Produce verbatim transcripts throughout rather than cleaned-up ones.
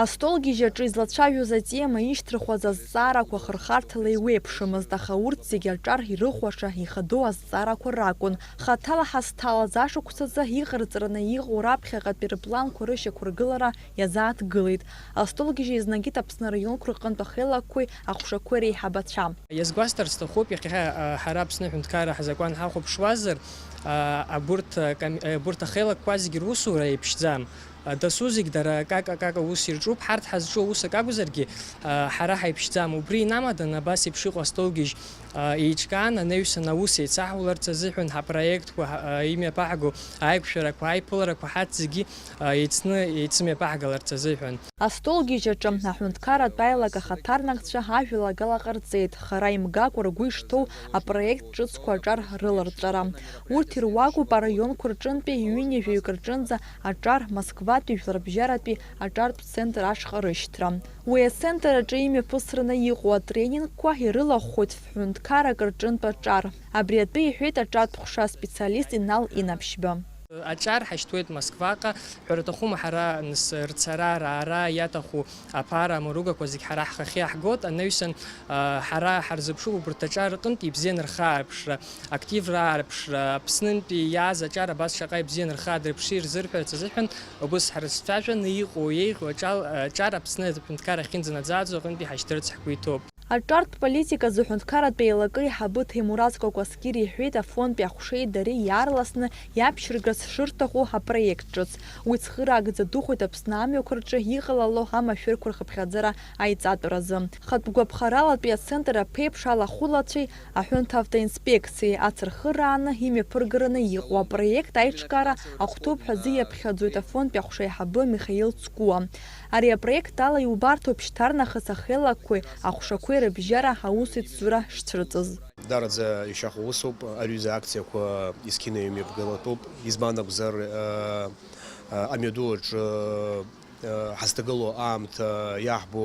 Астолгьежь аҿы излацәажәоз атема ишьҭырхуаз азҵаарақәа хырхарҭала еиуеиԥшымызт, аха урҭ зегьы аҿар ирыхәаша ихадоу азҵаарақәа ракәын. Хаҭала ҳазҭалаз ашықәсазы иҟарҵараны иҟоу раԥхьаҟатәи рыпланқәа рышьақәыргылара иазааҭгылеит. Астолгьежь еизнагеит Аԥсны араионқәа рҟынтә ахеилакқәеи аҟәшақәеи реиҳабацәа. Иазгәасҭар сҭахуп, иахьа, а, ҳара Аԥсны аҳәынҭқарра ҳзакәан ҳахәаԥшуазар, а, абурҭ, а, ком-, а, абурҭ ахеилакқәа зегьы русура еиԥшӡам. А, дасу зегь дара акака-акака аус ирҿуп, ҳарҭ ҳазҿу аус акакәзаргьы, а, ҳара ҳаиԥшӡам. Убри инамаданы абас еиԥш иҟоу астолгьежь, а, еиҿкаан, анаҩсан аус еицаҳуларц азыҳәан ҳапроектқәа, ҳа-, а, имҩаԥаҳго аиқәшәарақәа, аиԥыларақәа ҳарҭ зегьы, а, еицны еицымҩаԥаҳгаларц азыҳәан. Астолгьежь аҿы аҳәынҭқарратә аилак ахаҭарнакцәа ажәалагала ҟарҵеит, хара имгакәа ргәы ишҭоу апроект ҿыцқәа аҿар рыларҵәара. Урҭ ируакуп араионқәа рҿынтәи ҩынҩажәаҩык рҿынӡа аҿар, Москватәи жәларбжьаратәи аҿартә центр ашҟа рышьҭра. Уи ацентр аҿы имҩаԥысраны иҟоу атренингқәа ирылахәхоит ф-ҳәынҭқаррак рҿынтә аҿар. Абри атәы иҳәеит аҿартә ҟәша аспециалист Инал Инаԥшьба. Аҿар ҳашьҭуеит Москваҟа, ҳәара аҭахума, ҳара нас рцара, раара иаҭаху аԥара амаругақәа зегь ҳара ҳхахьы иаҳгоит, анаҩсан, а, ҳара ҳарзыԥшуп убарҭ аҿар рҟынтә ибзианы рхаарԥшра, активра аарԥшра, Аԥснынтәи иааз аҿар абас шаҟа ибзианы рхаадырԥши рзырҳәарц азыҳәан, убыс ҳрызцәажәаны иҟоу, еиӷьу аҿал-, аҿар Аԥсны аҳәынҭқарра ахьынӡанаӡааӡо аҟынтәи ҳашьҭырц ҳгәы иҭоуп. Аҿартә политика азы аҳәынҭқарратә еилакы аиҳабы Ҭемуразқәа Кәасқьыр иҳәеит, афондтәи аҟәшеи дареи иаарласны иаԥшьыргарц шырҭаху апроект ҿыц. Уи цхыраагӡа духоит Аԥсны амҩақәа рҿы иҟалало амашәырқәа рхыԥхьаӡара аиҵатәразы. Хатә гәаԥхаралатәи ацентр аԥеиԥш алахәылацәеи аҳәынҭавтоинспекциеи ацырхырааны имҩаԥыргараны иҟоу апроект аиҿкаара ахәҭоуп ҳәа азы иаԥхьаӡоит афондтәи аҟәша аиҳабы Михаил Цкуа. Ари апроект ала иубарҭоуп шьҭарнахыс ахеилакқәеи аҟәшақәеи рыбжьара аусеицура шцәырҵыз. Дараӡа ишьахәа усуп, аҩыза акциақәа есқьына имҩаԥгалатәуп, избан акәзар, а, а, амҩаду аҿы, а, ҳазҭагылоу аамҭа иаҳбо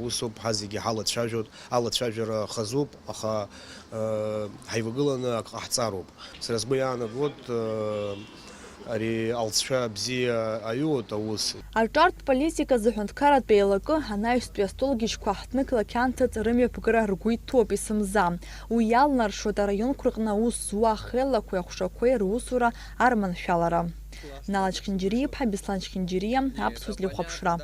усуп, ҳа зегьы ҳалацәажәоит, алацәажәара хазуп, аха, а, ҳаивагыланы ак ҟаҳҵароуп. Сара сгәы иаанагоит, э, ари алҵшәа бзиа аиуеит аус. Аҿартә политика азы аҳәынҭқарратә еилакы анаҩстәи астолгьежьқәа ҳҭнықалақь анҭыҵ рымҩаԥгара ргәы иҭоуп есымза. Уи иалнаршоит араионқәа рҟны аус зуа ахеилақәеи аҟәшақәеи русура арманшәалара. Нала Чхинџьариа-иԥҳа, Беслан Чхинџьариа, Аԥсуа телехәаԥшра.